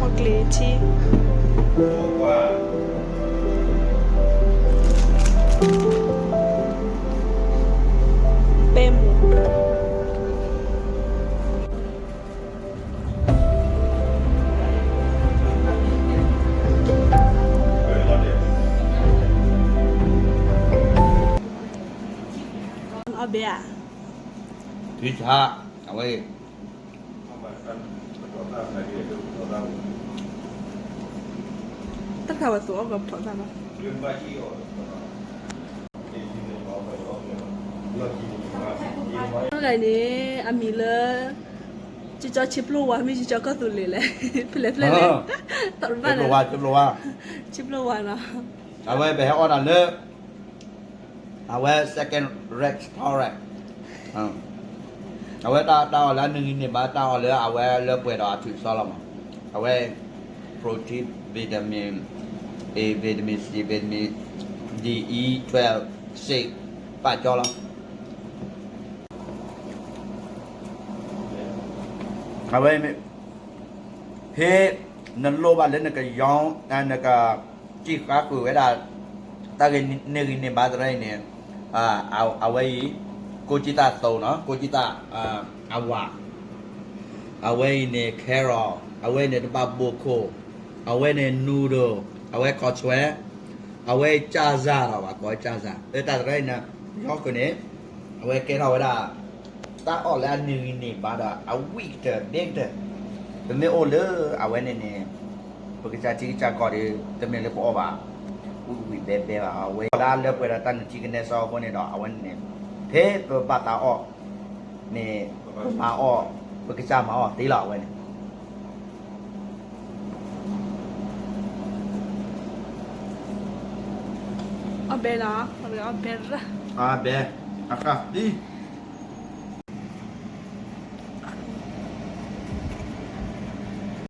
မီၢ်ကျ့ၤထံ ပဲမုၢ် အီၣ်ဘဲဧါ, ထံဆါ, အဝဲ တၢ်ခါဝဲသိးအီၣ်ကီးပထီၣ်သၣ်လီၤ. အဂၤန့ၣ် အမံၤလၢ ကၠီကၠီဆံပျိဝါ မ့ၢ်ကၠီကၠီကီၢ်သူလ့ၤလဲၣ်, ဖဲလဲၣ်ဖဲလဲၣ်, သရၣ်န့ၣ် ဆံပျိဝါ, ဆံပျိဝါနီၤ, အဝဲပဟဲအီၣ်တၢ်လၢ အဝဲ second restaurant, အဝဲတၢ်အီၣ်လၢအနံၤဂံၤန့ၢ်ဘါ တၢ်အီၣ်လၢအဝဲလၢပှဲၤဒီးအထူးအစီလီၤမး, အဝဲ protein, vitamin A, vitamin C, vitamin D, E twelve, six ပာ်ကၠီလီၤ. အဝဲ ဖဲနလိၣ်ဘၣ်လၢနကယီ နက စံၣ်ဃါဃုာ်ဝဲဒၣ် တၢ်ဂ့ၤန့ၢ်ဂံၢ်န့ၢ်ဘါသရၣ်အံၤန့ၣ်, အဝဲအံၤ ကိးကံၢ်သၣ်သိနီၤ, ကိးကံၢ်သၣ် အဝၤ, အဝဲအံၤန့ၣ် carrot, အဝဲန့ၣ် တဘၣ်ဘိခိၣ်, အဝဲန့ၣ် noodle, အဝဲ ခီဆွဲ, အဝဲကၢ်စၢ်လီၤဘၣ်, ကိးကၢ်စၢ်, လၢတၢ်သရၣ်အံၤန့ၣ် ယီဃုာ်န့ၣ် အဝဲကဲထီၣ်ဝဲဒၣ် တၢ်အီၣ်လၢအနံၤဂံၢ်န့ၢ်ဘါဒီး အဝံၣ်ကတၢၢ်ဘ့ကတၢၢ်, ပမ့ၢ်အိၣ်လၢအဝဲန့ၣ်န့ၣ် ပကစၢ်ထံကစၢ်ကီၢ်ဒီး တမ့ၢ်လၢပအီၣ်ဘၣ် ဝံၣ်ဝံၣ်ဘဲဘဲဘၣ်, အဝဲလၢပှဲၤဒီးတၢ်နုၢ်ထံကနဲစီအဃိန့ၣ်ဒီး အဝဲန့ၣ်န့ၣ် ဖဲပဘၣ်သးအီၣ်န့ၣ် ပမၤအီၣ် ပကစၢ်မၤအီၣ်သ့လီၤ အဝဲန့ၣ် အီၣ်ဘဲလီၤ, အီၣ်ဘဲ, အီၣ်ဘဲ, အဃၣ်သံ